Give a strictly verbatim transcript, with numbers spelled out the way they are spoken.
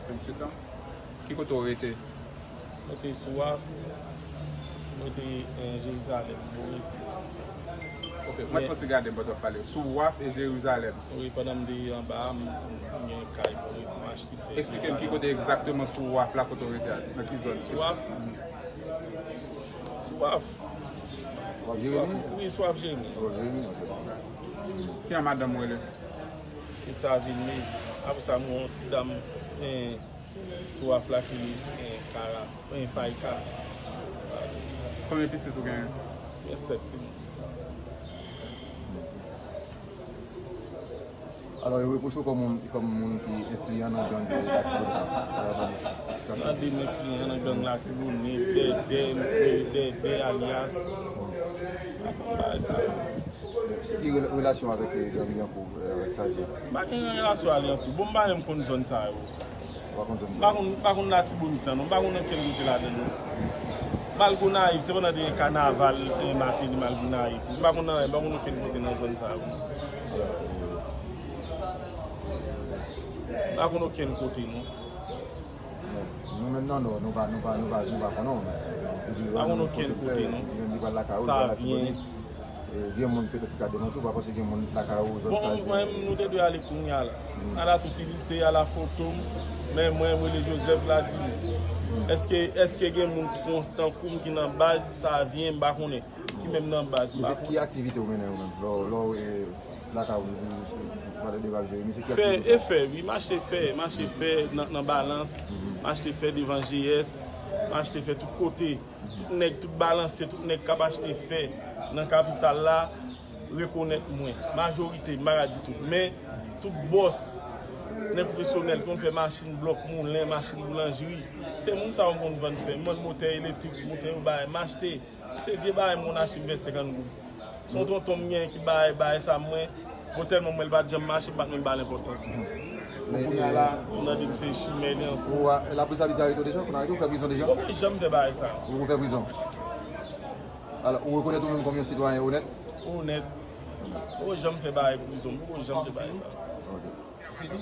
Ki kote w rete? Mwen te sou waf, mwen te, eh, Jerizalèm, mwen rete. Ok, mwen fè ti gade m pandan w pale. Sou waf e Jerizalèm. Wi, pandan m te anba a, m, m gen kay, mwen rete, m achte tè. Eksplike m ki kote egzakteman sou waf la kote w rete a, nan ki zòn? Sou waf? Sou waf. W ap Jeremi? Wi, sou waf Jeremi. W ap Jeremi, ok. Kijan madanm ou rele? Kit sa vin li. Apre sa, m gen yon ti dam, se sou waf la ki, eh, Kara, eh, Fayka. Konbyen pitit ou genyen? Gen sèt timoun. Alò, yo repwoche w kòm moun, kòm moun ki enfliyan nan gang Latibonit la. Tande m enfliyan nan gang Latibonit, Dèdè, m rele Dèdè alyas. Bagay sa yo. Se ki rela-, relasyon avèk, eh, gang Lyankou, eh, avèk sa l ye? M pa gen relasyon ak Lyankou. Bon, m pa menm konn zòn sa yo. Ou pa konn zòn sa yo? M pa konn, m pa konn Latibonit la, non. M pa konn okenn kote ladan l, non. M al Gonayiv, se pandan te gen kanaval, eh, Mateli, m al Gonayiv. M pa konn nan, m pa konn okenn kote nan zòn sa yo. M pa konn okenn kote, non. Nou menm nan Nò, nou pa, nou pa, nou pa, nou pa konnen w, men, eh, pa konn okenn kote, non. Li menm li pral lakay ou, li pral Latibonit. Eh, gen moun petèt ki ka demanti w, pa panse gen moun lakay ou, zòn sa yo. Bon, mwen, nou te dwe ale kounye a la. A la tout ilite, a la foto m, men mwen, m rele Joseph Vladimir. Èske, èske gen moun kon, tankou m ki nan baz, Savyen, m pa konnen. Ki menm nan baz, m pa konnen. Ki aktivite w mennen ou menm? Lè w, lè w, eh, lakay ou, ou, ou, ou pale de baz Jeremi, se ki aktivite w? Fè, e fè, wi, m achte fè, m achte fè nan, nan Balans, m achte fè devan G S, m achte fè tout kote. Tout nèg, tout balansye, tout nèg k ap achte fè nan kapital la rekonèt mwen. Majorite, m pa ka di tout, men tout bòs, nèg pwofesyonèl ki konn fè machin blòk, moulen, machin boulanjri, se moun sa yo m konn vann fè. M vann motè elektrik, motè yo bay, m achte. Se vye bagay m konn achte, m fè senkant goud. Se yon tonton m gen ki bay, bay sa mwen. Bon, tèlman m wè l pa t janm mache, m pa t menm ba l enpòtans. Bon, kounye a la, m tande m se chimè li ankò. Ou a, lapolis la vin arete w deja? Konn arete w, fè prizon deja? Bon, mwen janm fè bagay sa. Ou fè prizon? Alò, ou rekonèt ou menm kòm yon sitwayen onèt? Onèt. Ou janm fè bagay prizon, ou janm fè bagay sa. Ok. Fini?